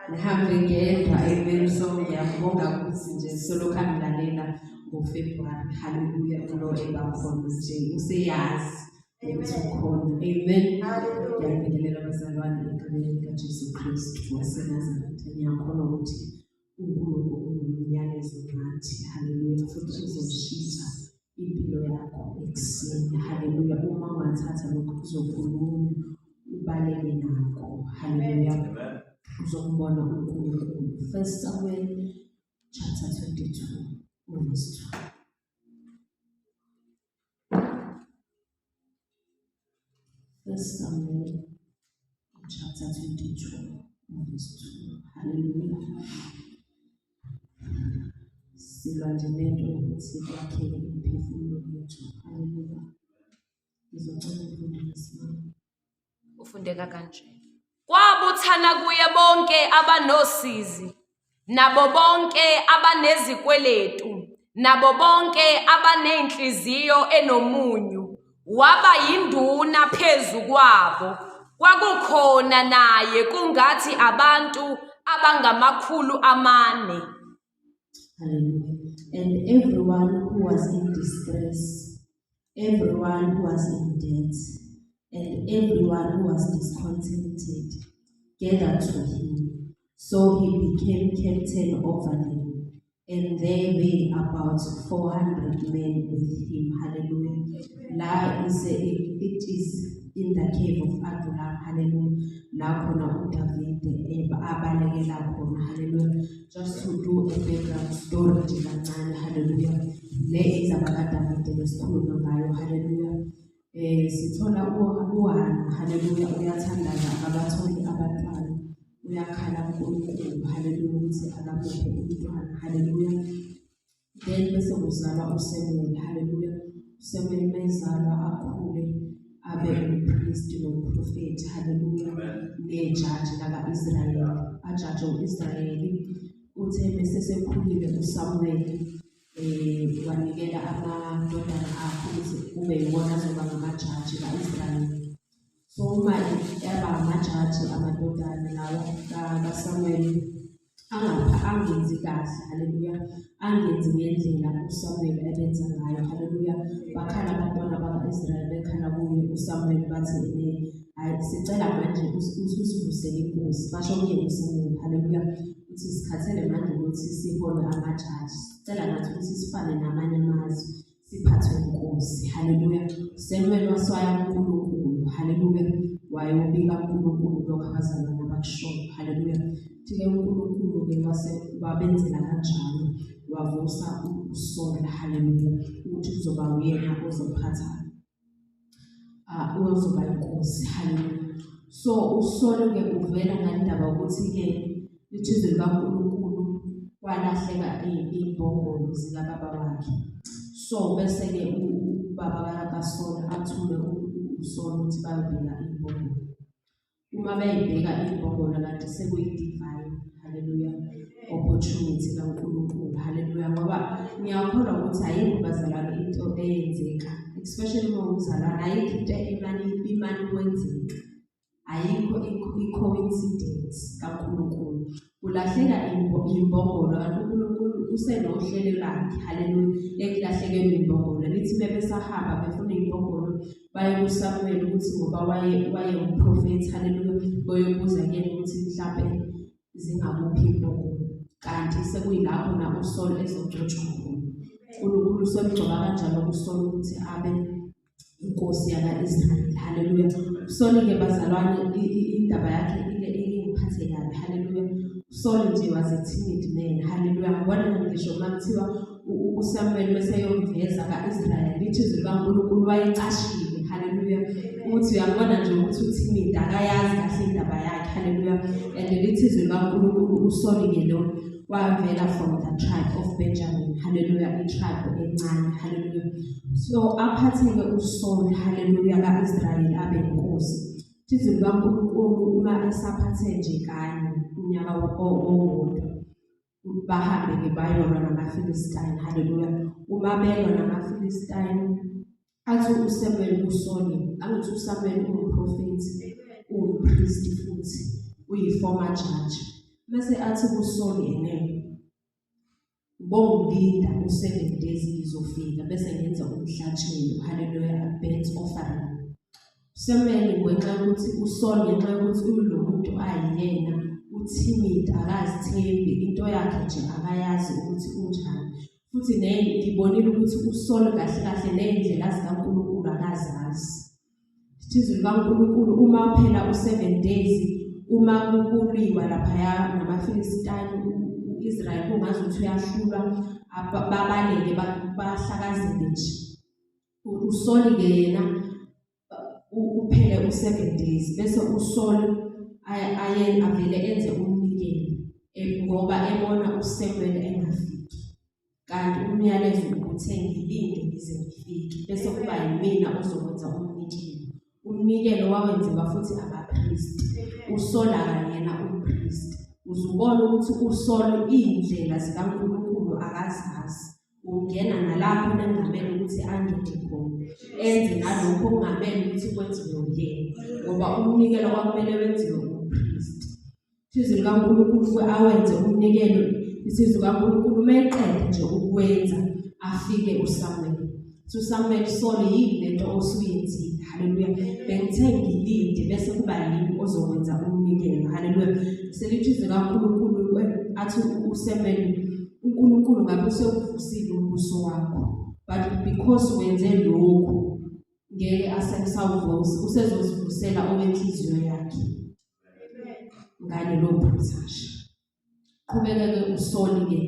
Ngihambe ngedwa, amen. So ngiyabonga ukuthi nje solokhu angilalela ngoFebruary, haleluya, ulo ebakhona nje useyazi ukuthi ukhona, amen. Ngiyabingelela abazalwane egameni likaJesu Kristu waseNazaretha. Ngiyakholwa ukuthi uNkulunkulu unomyalezo nathi, haleluya, futhi uzoshintsha impilo yakho ekuseni, haleluya. Uma ungathatha lokhu kuzokhulunywa ubaleke nakho, haleluya, uzombona uNkulunkulu. First Samuel chapter 22 verse 2. First Samuel chapter 22 verse 2. Hallelujah. Silwa nje nento yokuthi kwakheke imiphefumulo yethu. Hallelujah. Ngizocela ufunde ngesimame. Ufundeka kanje. Kwabuthana kuye bonke abanosizi, nabo bonke abanezikweletu, nabo bonke abanenhliziyo enomunyu. Waba yinduna phezu kwabo. Kwakukhona naye kungathi abantu abangama-400. Hallelujah. And everyone who was in distress, everyone who was in debt, and everyone who was discontented gathered to him. So he became captain over them. And there were about 400 men with him. Hallelujah. La is a, it is in the cave of Adullam. Hallelujah. La khona uDavide abalekela khona. Hallelujah. Just to do a background story nje kancane. Hallelujah. Le indaba kaDavide lesikhuluma ngayo. Hallelujah. Sithola uHana, haleluya, uyathandaza akabatholi abantwana, uyakhala kuNkulunkulu, haleluya, ukuthi akamuphe umntwana, haleluya. Then bese kuzalwa uSamuel, haleluya. USamuel mezalwa akhule abe umpristi nomprofethi, haleluya, nejaji laka-Israyeli, ajaje u-Israyeli. Uthe mese sekhulile uSamuel wanikela amadodana akhe ukuthi kube yiwona azoba ngamajaji ka-Israyeli. So uma eba amajaji amadodana lawa kaSamuel angenzi kahle, haleluya, angenzi ngendlela uSamuel ebenza ngayo, haleluya. Bakhala abantwana baka-Israyeli bekhala kuye uSamuel bathi ene hayi sicela manje usivusele inkosi, basho kuyena uSamuel, haleluya, ukuthi sikhathele manje ukuthi siholwe amajaji, sicela nathi ukuthi sifane namanye amazwe siphathwe inkosi, haleluya. Samuel waswaya uNkulunkulu, haleluya, wayobika uNkulunkulu lokho abazalwane abakushoyo, haleluya. Thike uNkulunkulu-ke wase wabenzela kanjalo, wavusa uSawula, haleluya, ukuthi kuzoba uyena ozophatha uyozoba inkosi, haleluya. So uSawule-ke uvela ngalendaba ukuthi-ke lithi izwi likaNkulunkulu kwalahleka iy'mbongolo zikababa wakhe. So bese-ke ubaba kaSawule athume uSawule ukuthi bayobheka iy'mbongolo. Uma beyibheka imbongolo kanti sekuyi-divine, haleluya, opportunity kaNkulunkulu, haleluya, ngoba ngiyakholwa ukuthi ayikho bazalwane into eyenzeka, especially uma umzalwane, ayikho into emane imane ukwenzeka, ayikho i-coincidence kaNkulunkulu. Kulahleka imbongolo kanti uNkulunkulu usenohlelo lakhe, haleluya, ekulahlekeni imbongolo. Lithi bebesahamba befuna imbongolo baye kuSamuel ukuthi ngoba wayewumprofethi, haleluya, boyobuza kuyena ukuthi mhlampe zingakuphi imbongolo, kanti sekuyilapho na uSaul ezogcotshwa khona. uNkulunkulu usemgcoba kanjalo kuSaul ukuthi abe inkosi yaka-Israyeli, haleluya. Saul-ke bazalwane, indaba yakhe ike ingiphathe kabi, haleluya. Saul nje was a timid man, haleluya. Ngibona ngisho uma kuthiwa uSamuel meseyomveza ka-Israyeli, lithi izwi likaNkulunkulu wayecashile, haleluya. Uthi uyabona nje ukuthi utimid, akayazi kahle indaba yakhe, haleluya. And lithi izwi likaNkulunkulu uSaul-ke lo wavela from the tribe of Benjamin, haleluya, i-tribe encane, haleluya. So aphatheke uSaul, haleluya, ka-Israyeli abe inkosi. Izwi likaNkulunkulu uma esaphathe nje kanye unyaka owodwa, bahambe-ke bayolwa namaFilistine, haleluya. Uma belwa namaFilistine, athi uSamuel kuSawuli, angithi uSamuel ungumprofethi, uwumpristi futhi uyi-former judge. Mase athi kuSoli ene ubongilinda u-7 days ngizofika bese ngenza umhlatshelo, haleluya, a burnt offering. Samuel ngenxa yokuthi uSaul ngenxa yokuthi uyilo muntu ayiyena utimid akazithembi into yakhe nje akayazi ukuthi unjani futhi ngibonile ukuthi uSaul kahle kahle ney'ndlela zikaNkulunkulu akazazi. Izwi likaNkulunkulu uma phela u-7 days uma kuliwa laphaya namaFilistini u-Israyeli kungazuthi uyahlulwa babaleke bahlakazeke nje. USoli-ke yena uphele u-7 days bese uSoli aye avele enze umnikelo ngoba ebona uSamuel engafiki. Kanti umyalezo ubuthe ngilinde ngize ngifike bese kuba yimina ozokwenza umnikelo. Umnikelo wawenziwa futhi abapristi. USol akayena umpristi. Uzubona ukuthi uSol iy'ndlela zikaNkulunkulu akazazi. Ungena nalapho nengamele ukuthi angene khona. Enze nalokho okungamele ukuthi kwenziwe uyena. Ngoba umnikelo kwakumele wenziwe umpristi. Isizwe likaNkulunkulu awenze umnikelo isizwe kaNkulunkulu uma eqeda nje ukuwenza afike uSamuel. USamuel sole yini lento osuyenzile? Haleluya. Bengithe ngilinde bese kuba yimi ozokwenza umnikelo. Haleluya. Selithi izwi kaNkulunkulu athi uSamuel uNkulunkulu ngabe usewuvusile umbuso wakho. But because wenze lokhu ngeke asesawuvusa usezozivusela owenhliziyo yakhe. Ngalelo phutha nje. Qhubeke-ke uSoli-ke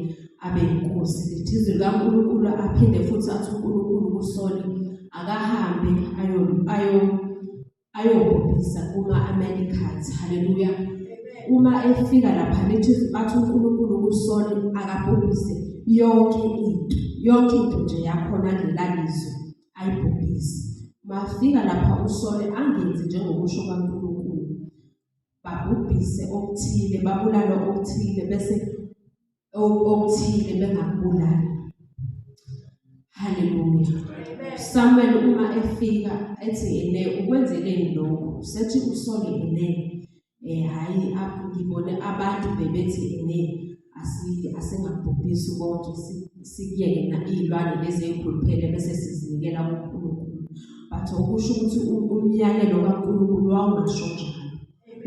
abe yinkosi. Lithi izwi likaNkulunkulu aphinde futhi athi uNkulunkulu kuSoli akahambe ayobhubhisa kuma-Amalekites. Haleluya. Uma efika lapha lithi athi uNkulunkulu kuSoli akabhubhise yonke into, yonke into nje yakhona kulela lizwe ayibhubhise. Mafika lapha uSole angenzi njengokusho kaNkulunkulu. Babhubhise okuthile, babulale okuthile bese okuthile bengakubulali. Haleluya. Samuel uma efika ethi ene ukwenzeleni lokho? Sethi uSole ene hhayi ngibone abantu bebethi ene asingabhubhisi konke sikuyeke na iy'lwane lezi ey'khuluphele bese sizinikela kuNkulunkulu. But okusho ukuthi umyalelo kaNkulunkulu wawungasho njalo,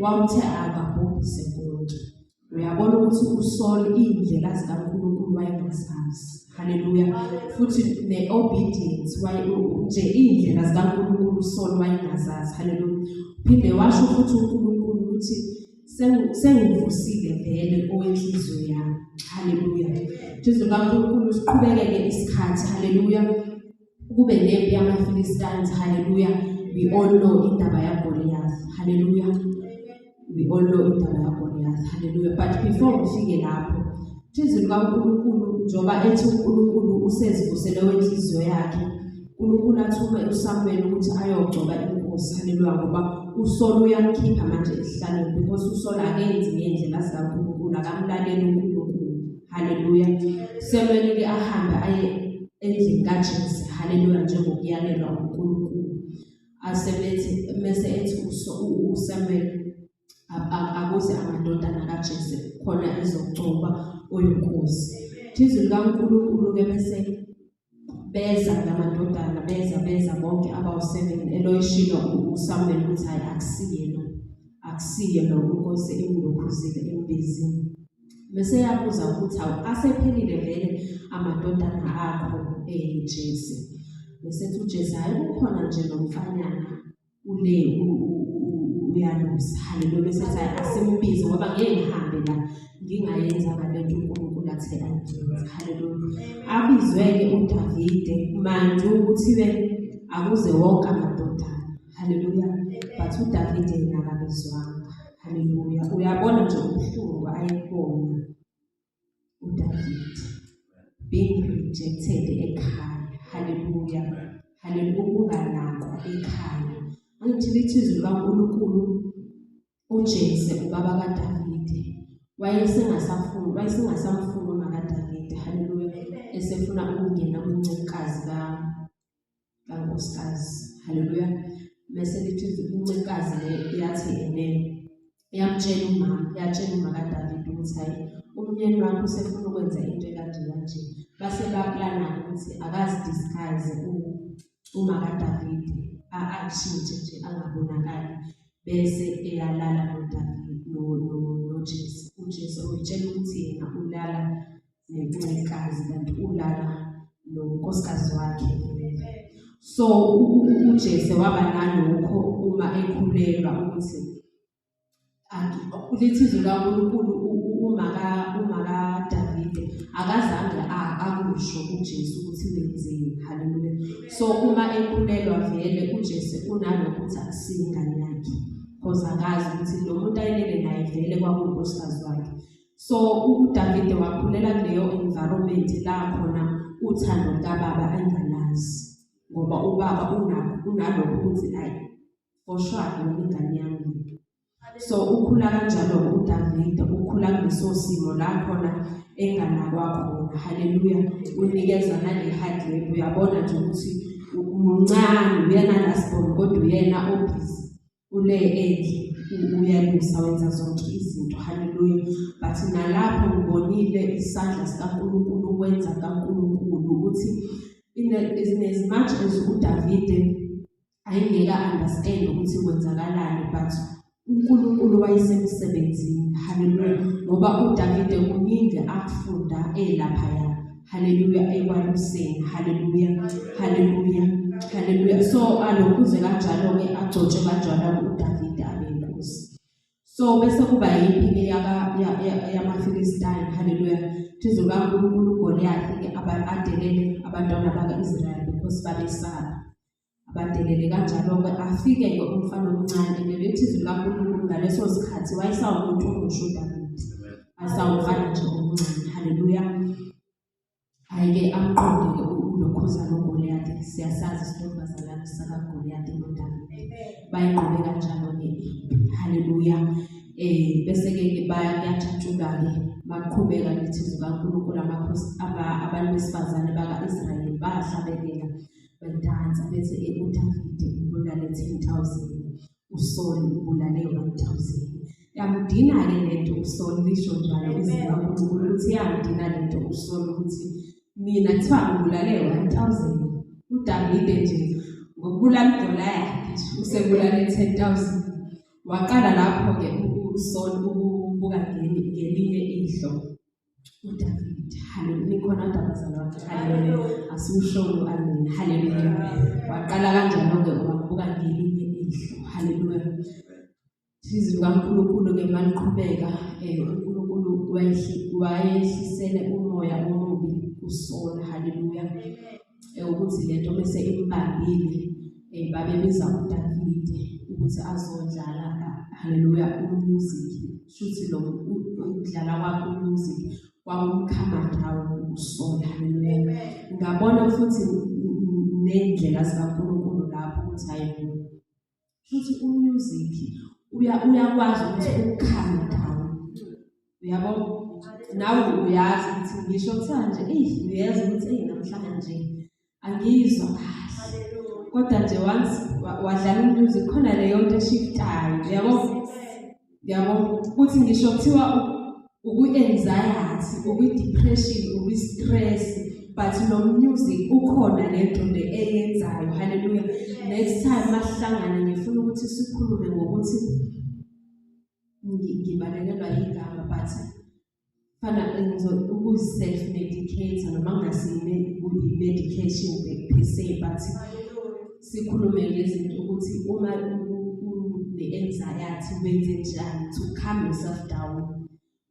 wawuthe akabhubhise konke. Uyabona ukuthi uSaul iy'ndlela zikaNkulunkulu wayengazazi. Haleluya. Futhi ne-obedience nje iy'ndlela zikaNkulunkulu uSaul wayengazazi. Haleluya. Phinde washo futhi uNkulunkulu ukuthi sengivusile vele owenhliziyo yami. Haleluya. Jesu kaNkulunkulu siqhubekeke isikhathi. Haleluya. Kube nempi yamaFilistines. Haleluya. We all know indaba yaGoliath. Haleluya. We all know indaba yaGoliath. Haleluya. But before ngifike lapho, izwi likaNkulunkulu njengoba ethi uNkulunkulu usezivusele wenhliziyo yakhe, uNkulunkulu athume uSamuel ukuthi ayogcoba inkosi. Haleluya. Ngoba uSaul uyamkhipha manje esihlalweni because uSaul akenzi ngendlela zikaNkulunkulu, akamlaleli uNkulunkulu. Haleluya. Samuel ke ahambe aye endlini kaJese. Haleluya, njengokuyalelwa uNkulunkulu. Asebethi mese ethi uSamuel akuze amadodana kaJese khona ezogcoba oyinkosi. Izwi likaNkulunkulu ke bese beza lamadodana beza bonke abawu-7 eloyishilo uSamuel ukuthi hayi akusiye lo, akusiye lo inkosi emlokhuzile embizini. Bese yabuza ukuthi awu asephelile vele amadodana akho Jese. Bese ethi uJese hayi kukhona nje nomfanyana ule uyalusa. Haleluya. Bese ethi hayi asimbize ngoba ngeke ngihambe la ngingayenzanga lento uNkulunkulu athe angiyenze. Haleluya. Abizwe-ke uDavide manje ukuthi-ke akuze wonke amadodana. Haleluya. But uDavide yena akabizwanga. Haleluya. Uyabona nje ubuhlungu ayebona uDavide being rejected ekhaya. Haleluya. Haleluya, ukunganakwa ekhaya. Angithi lithi izwi likaNkulunkulu uJese ubaba kaDavide wayesengasafuni, wayesengasamfuni umakaDavide. Haleluya. Esefuna ukungena kwincekukazi kankosikazi. Haleluya. Bese lithi incekukazi le yathi ene Yamtshela umama, yatshela uma kaDavide ukuthi hayi umyeni wakhe usefuna ukwenza into ekanje kanje. Base baplana ukuthi akazi-disguise uma kaDavide, ashintshe nje angabonakali bese eyalala noDavide noJesu. UJesu uyitshela ukuthi yena ulala nencikazi kanti ulala nonkosikazi wakhe vele. So uJese waba nalokho uma ekhulelwa ukuthi lithi izwi likaNkulunkulu uma ka uma kaDavide akazange akusho kuJesu ukuthi wenzeni. Haleluya. So uma ekhulelwa vele uJesu unalokho ukuthi akusiyo ingane yakhe because akazi ukuthi lo muntu ayelele naye vele kwakuwunkosikazi wakhe. So uDavide wakhulela kuleyo environment la khona uthando lukababa engalazi ngoba ubaba unakho unalokho ukuthi ayi for sure yona ingane yami. So ukhula kanjalo uDavide, ukhula kuleso simo la khona enganakwa khona. Haleluya. Unikeza nale hard labor, uyabona nje ukuthi muncane uyena last born kodwa uyena obhizi ule endle uyalusa wenza zonke izinto. Haleluya. But nalapho ngibonile isandla sikaNkulunkulu ukwenza kaNkulunkulu ukuthi in as much as uDavide ayengeke understand ukuthi kwenzakalani but uNkulunkulu wayesemsebenzini. Haleluya. Ngoba uDavide kuningi akufunda elaphaya. Haleluya, ekwaluseni. Haleluya, haleluya, haleluya. So alokhuze kanjalo-ke agcotshwe kanjalo uDavide abe inkosi. So bese kuba yimpi-ke yamaFilistine. Haleluya. Thizo kaNkulunkulu uGoliyathi-ke adelele abantwana baka-Israyeli because babesaba. Abadelele kanjalo-ke afike-ke umfana omncane belithi izwi likaNkulunkulu ngaleso sikhathi wayesawumuntu omusha uDavide, wayesawumfana nje omncane. Haleluya. Hhayi-ke amqonde-ke ulokhuzana uGoliyati, siyasazi isitori bazalwane sakaGoliyati noDavide, bayinqobe kanjalo-ke impi. Haleluya. Bese-ke bayajatshulwa-ke baqhubeka lithi izwi likaNkulunkulu amakhosi abantu besifazane baka-Israyeli bayahlabelela Badansa bethi uDavide ubulale 10,000, uSaul ubulale 1,000. Yamdina-ke lento uSaul, lisho njalo izwi likaNkulunkulu ukuthi yamdina lento uSaul ukuthi mina kuthiwa ngibulale 1,000, uDavide nje ngokubulala uGoliath nje usebulale 10,000. Waqala lapho-ke uSaul ukubuka ngelinye ihlo uDavid. Haleluya. Nikhona kodwa bazalwane. Haleluya. Asiwusholo amen. Haleluya. Waqala kanjalo-ke wabuka ngelinye ihlo. Haleluya. Izwi likaNkulunkulu-ke maliqhubeka uNkulunkulu wayehlisele umoya omubi kuSaul. Haleluya. Ukuthi lento bese imbambile babebiza uDavide ukuthi azodlala. Haleluya, umusic shuthi lo ukudlala kwakhe umusic kwakumkhama down uSaul. Haleluya. Ngabona futhi nendlela zikaNkulunkulu lapho ukuthi hayi futhi umusic uyakwazi ukuthi ukhame down, uyabo nawe uyazi ukuthi ngisho kuthiwa nje eyi uyazi ukuthi eyi namhlanje angiyizwa kahle, kodwa nje once wadlala umusic khona leyo nto eshiftayo, uyabo uyabo ukuthi ngisho kuthiwa ukwi-anxiety, ukwi-depression, ukwi-stress, but no music ukhona lento le eyenzayo. Haleluya. Next time masihlangana ngifuna ukuthi sikhulume ngokuthi ngibalekelwa igama but fana ukuzi-self medicate noma ngingasi-medication per se, but sikhulume ngezinto ukuthi uma une-anxiety wenze njani to calm yourself down,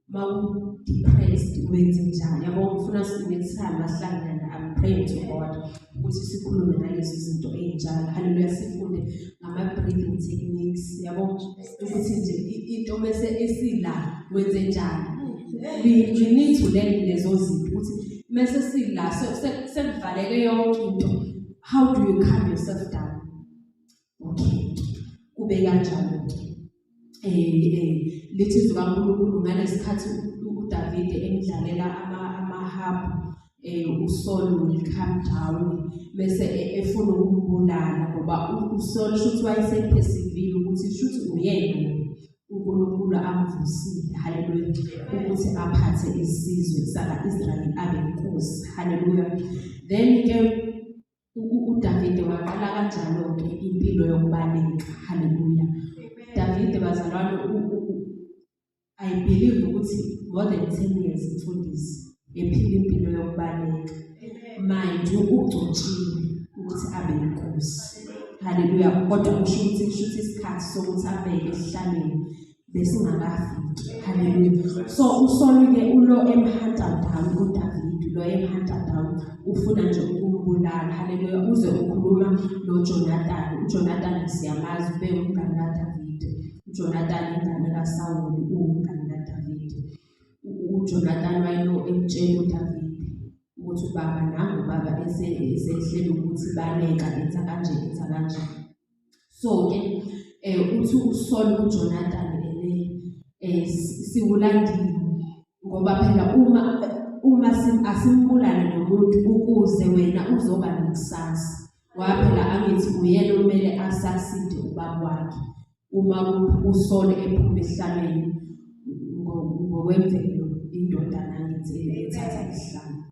uma u-depressed wenze njani, yabo. Ngifuna next time masihlangana, I'm praying to God ukuthi sikhulume ngalezi zinto ey'njalo. Haleluya. Sifunde ngama-breathing techniques, yabo, ukuthi nje into bese esila wenze njani. We need to learn lezo zinto ukuthi mese sila sekuvaleke yonke into, how do you calm yourself down? Okay, kube kanjalo ke. Lithi izwi kaNkulunkulu ngalesikhathi uDavide emdlalela amahabhu uSaul will calm down bese efuna ukumbulala ngoba uSaul shuthi wayesephesivile ukuthi shuthi uyena lo. uNkulunkulu amvusile, haleluya, ukuthi aphathe isizwe saka-Israyeli abe inkosi, haleluya. Then ke uDavide waqala kanjalo-ke impilo yokubaleka, haleluya. Davide bazalwane, I believe ukuthi more than 10 years mfundisi ephila impilo yokubaleka. Mind you, ugcotshiwe ukuthi abe inkosi, haleluya, kodwa kusho ukuthi isikhathi sokuthi abeke esihlalweni besingakafiki, haleluya. So uSawuli-ke ulo emhunta down uDavid, lo emhunta down ufuna nje ukumbulala, haleluya. Uze ukhuluma noJonathan. UJonathan siyamazi, ube umngane kaDavid. UJonathan ingane kaSawuli, uwumngane kaDavid. UJonathan wayelo emtshela uDavid ukuthi ubaba nangu ubaba esehlele ukuthi baleka, enza kanje, enza kanje. So-ke uthi uSaul kuJonathan ene siwulandile, ngoba phela uma asimbulale lo muntu ukuze wena uzoba nekusasa. Ngoba phela angithi uyena okumele asucceed ubaba wakhe uma uSaul ephuma esihlalweni ngokwemvelo, indodana angithi ethatha isihlalo.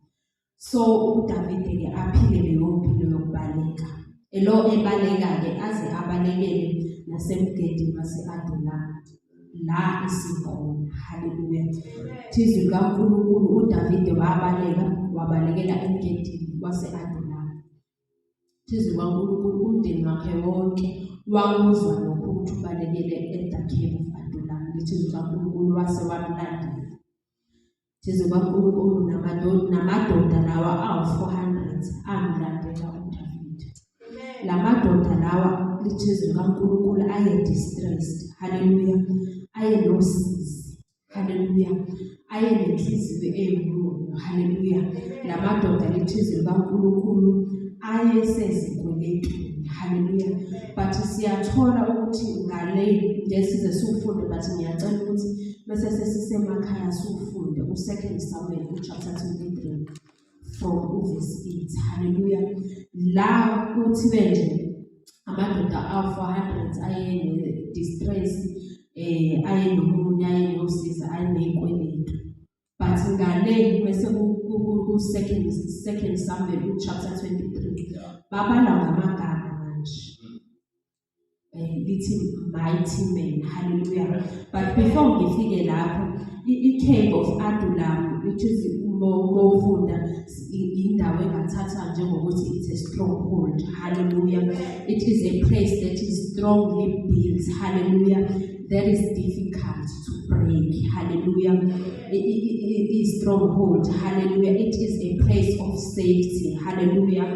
So uDavide-ke aphile leyo mpilo yokubaleka, elo ebaleka-ke aze abalekele nasemgedini wase-Adulam la esikhona, haleluya. Izwi likaNkulunkulu, uDavide wabaleka, wabalekela emgedini wase-Adulam. Izwi likaNkulunkulu, umndeni wakhe wonke wakuzwa lokho ukuthi ubalekele at the cave of Adulam. Lithi izwi likaNkulunkulu wase wamlandela. Izwi likaNkulunkulu namadoda lawa awu-400 amlandela uDavide. La madoda lawa, lithi izwi likaNkulunkulu, aye-distressed, haleluya, ayenosizi, haleluya, ayenenhliziyo eyimunyu, haleluya. La madoda, lithi izwi likaNkulunkulu, ayesezikweletini, haleluya. But siyathola ukuthi ngale ngesize siwufunde, but ngiyacela ukuthi bese sesisemakhaya siwufunde u-2 Samuel chapter 23 from uverse 8, haleluya. La kuthiwe nje amadoda awu-400 ayene-distress, ayenomunye, ayenosiza, ayeney'kweletu. But ngale bese ku-second Samuel chapter 23 babalwa ngamagama manje, lithi mighty men, hallelujah. But before ngifike lapho, i-cave of Adullam, which is mowufunda indawo engathathwa njengokuthi it's a stronghold, hallelujah. It is a place that is strongly built, hallelujah, that is difficult to break, hallelujah. I-stronghold, hallelujah, it is a place of safety, hallelujah.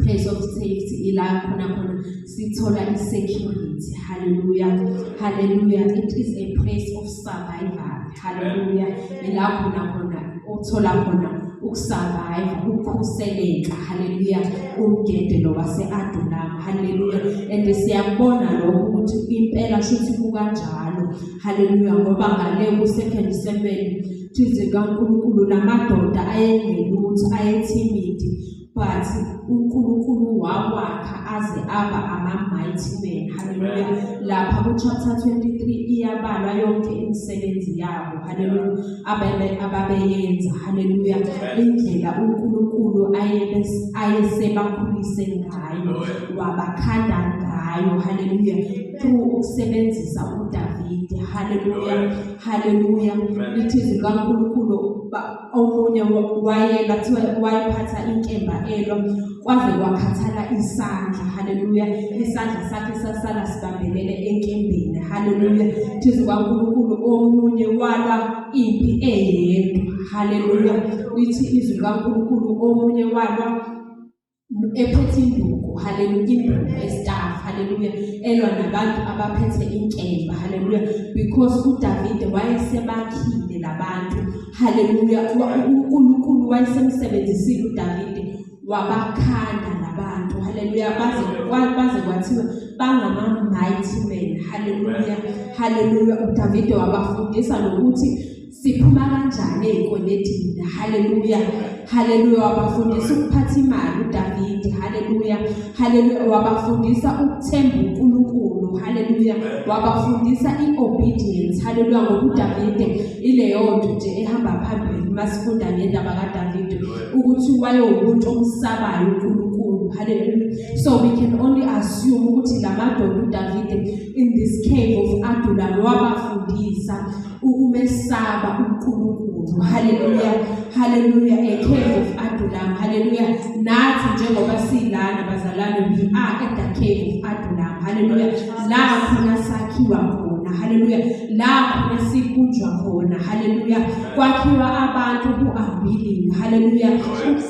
Place of safety ila khona khona sithola i-security, hallelujah, hallelujah. It is a place of survival, hallelujah. Ila khona khona uthola khona ukusurvive, ukukhuseleka, hallelujah. Umgede lo wase-Adulam, hallelujah. And siyakubona lokho ukuthi impela shuthi kukanjalo, hallelujah, ngoba ngale ku-second Samuel thize kaNkulunkulu lamadoda ayengelutho, ayetimid, but uNkulunkulu wawakha aze aba ama-mighty men, hallelujah. Lapha ku-chapter 23 iyabalwa yonke imisebenzi yabo, hallelujah, ababeyenza, hallelujah, indlela uNkulunkulu ayesebakhulise ngayo, wabakhanda ngayo, hallelujah, through ukusebenzisa uDavide, hallelujah, hallelujah. Lithi izwi likaNkulunkulu omunye wayelwa, kuthiwa wayephatha inkemba elwa kwaze kwakhathala isandla, haleluya. Isandla sakhe sasala sibambelele enkembeni, haleluya. Thize kwaNkulunkulu omunye walwa impi eyedwa, haleluya. Lithi izwi likaNkulunkulu omunye walwa ephethe induku, haleluya, induku estaff, haleluya, elwa nabantu abaphethe inkemba, haleluya, because uDavide wayesebakhile labantu, haleluya. uNkulunkulu wayesemsebenzisile uDavide, wabakhanda labantu, haleluya, baze kwathiwa bangama mighty men, haleluya, haleluya. uDavide wabafundisa nokuthi Siphuma kanjani ey'kweletini? Haleluya, haleluya. Wabafundisa ukuphatha imali uDavide. Haleluya, haleluya. Wabafundisa ukuthemba uNkulunkulu. Haleluya. Wabafundisa i-obedience. Haleluya. Ngoba uDavide ileyo nto nje ehamba phambili masifunda ngendaba kaDavide, ukuthi wayewumuntu omsabayo uNkulunkulu. Haleluya. So we can only assume ukuthi la madoda uDavide in this cave of Adullam wabafundisa ukumesaba uNkulunkulu. Haleluya, haleluya. A cave of Adullam. Haleluya. Nathi njengoba silana bazalwane, we are at the cave of Adullam. Haleluya. La khona sakhiwa khona. Haleluya. La khona sibunjwa khona. Haleluya. Kwakhiwa abantu who are willing. Haleluya.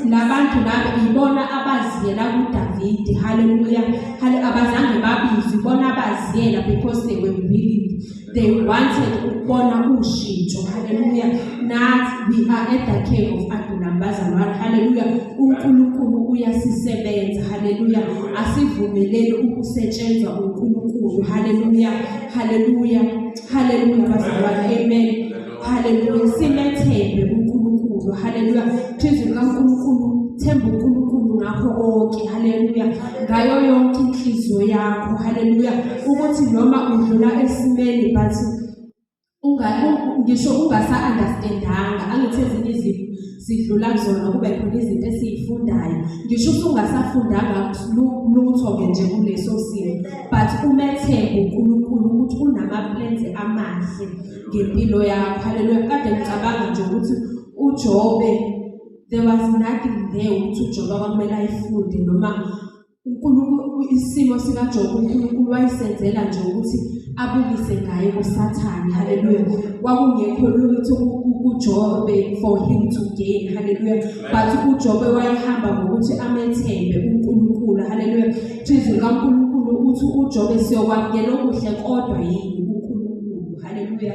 Labantu laba ibona abaziyela kuDavide. Haleluya. Abazange babizwe, ibona abaziyela because they were willing. They wanted ukubona ushintsho. Haleluya. Nathi we are at the cave of Adullam, bazalwane. Haleluya. uNkulunkulu uyasisebenza. Haleluya. Asivumeleni ukusetshenzwa uNkulunkulu. Haleluya, haleluya, haleluya bazalwane. Amen. Haleluya. Simethembe uNkulunkulu. Haleluya. Phezulu kaNkulunkulu, themba uNkulunkulu ngakho konke. Haleluya. Ngayo yonke inhliziyo yakho. Haleluya. Ukuthi noma udlula esimeni, but ngisho ungasa-understandanga, angithi ezinye izinto sidlula kuzona kube khona izinto esiyifundayo, ngisho usungasafundanga lutho-ke nje kuleso simo, but umethembe uNkulunkulu ukuthi unama-plans amahle ngempilo yakho. Haleluya. Kade ngicabanga nje ukuthi uJobe, there was nothing there ukuthi uJobe kwakumele ayifunde, noma uNkulunkulu, isimo sikaJobe uNkulunkulu wayisenzela nje ukuthi abukise ngaye kuSathane. Haleluya. Kwakungekho lutho kuJobe for him to gain. Haleluya. But uJobe wayehamba ngokuthi amethembe uNkulunkulu. Haleluya. Izwi kaNkulunkulu uthi uJobe siyokwamukela okuhle kodwa yini kuNkulunkulu? Haleluya.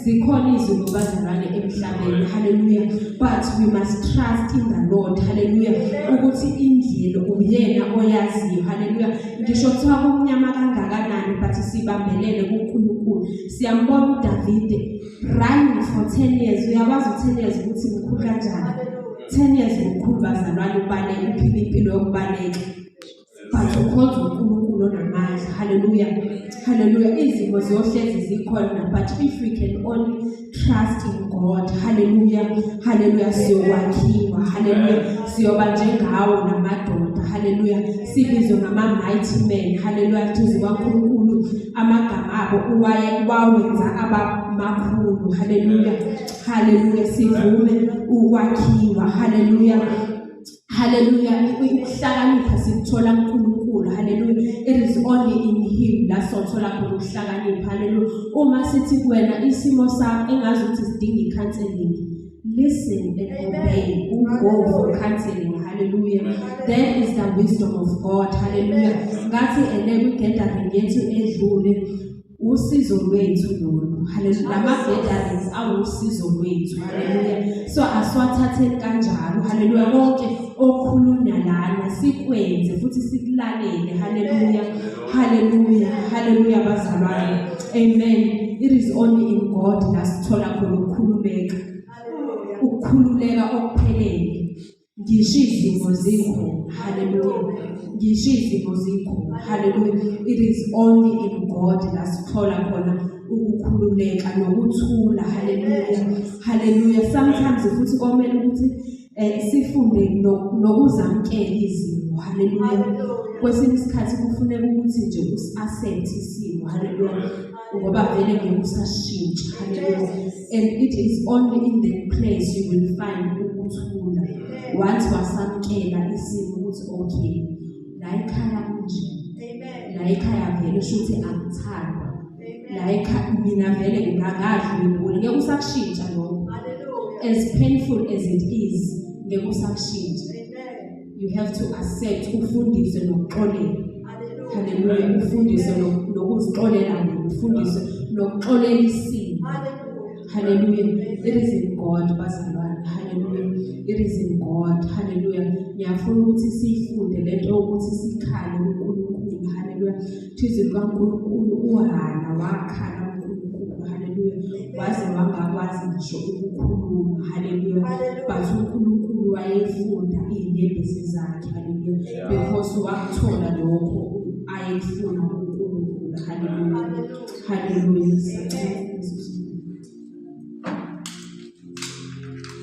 Zikhona izinto bazalwane emhlabeni. Haleluya. But we must trust in the Lord. Haleluya. Ukuthi indlela uyena oyaziyo. Haleluya. Ngisho kuthiwa kumnyama kangakanani, but sibambelele kuNkulunkulu. Siyambona uDavide running for 10 years. Uyakwazi u-10 years ukuthi mkhulu kanjani? 10 years mkhulu bazalwane, ubaleka, uphila impilo yokubaleka, but ukhonza uNkulunkulu onamandla. Haleluya, haleluya. Izimo ziyohlezi zikhona, but if we can only trust in God, haleluya, haleluya, siyokwakhiwa. Haleluya. Siyoba njengawo namadoda. Haleluya. Sibizwe ngama-mighty men. Haleluya. Thuzi kaNkulunkulu amagama abo uwaye wawenza abamakhulu. Haleluya, haleluya. Sivume ukwakhiwa. Haleluya, haleluya. Ukuhlakanipha sikuthola kuNkulunkulu. Haleluya. It is only in him la sothola khona ukuhlakanipha. Haleluya. Uma sithi kuwena isimo sakho engazi ukuthi sidinga i-counseling, listen and obey, go for counseling. Hallelujah. That is the wisdom of God. Hallelujah. Ngathi ene kwi-gathering yethu edlule, usizo lwethu lolu. Haleluya. Lama-gatherings awusizo lwethu. Haleluya. So asiwathatheni kanjalo. Haleluya. Konke okhulunywa lana sikwenze futhi sikulalele. Haleluya, haleluya, haleluya bazalwane. Amen. It is only in God la sithola khona ukukhululeka, ukukhululeka okuphelele, ngisho izimo zikhona. Haleluya. Ngisho izimo zikhona. Haleluya. It is only in God la sithola khona ukukhululeka nokuthula. Haleluya, haleluya. Sometimes futhi komele ukuthi sifunde nokuzamkela izimo. Haleluya. Kwesinye isikhathi kufuneka ukuthi nje usi-accept isimo. Haleluya. Ngoba vele ngeke usashintsha. Haleluya. And it is only in that place you will find ukuthula, once wasamkela isimo ukuthi okay, la ekhaya kunje, la ekhaya vele shuthi angithandwa, la ekhaya mina vele ngangadlwengula. Ngeke usakushintsha lokho, as painful as it is, ngeke usakushintsha. You have to accept, ufundiswe nokuxolela. Haleluya. Ufundiswe nokuzixolela wena, ufundiswe nokuxolela isimo. Haleluya. It is in God, bazalwane. Haleluya. It is in God. Haleluya. Ngiyafuna ukuthi siyifunde lento yokuthi sikhale kuNkulunkulu. Haleluya. Izwi likaNkulunkulu, uHana wakhala kuNkulunkulu. uNkulunkulu, haleluya, waze wangakwazi ngisho ukukhuluma, haleluya, but uNkulunkulu wayefunda iy'nyembezi zakhe, haleluya, because wakuthola lokho ayekufuna uNkulunkulu, haleluya, haleluya.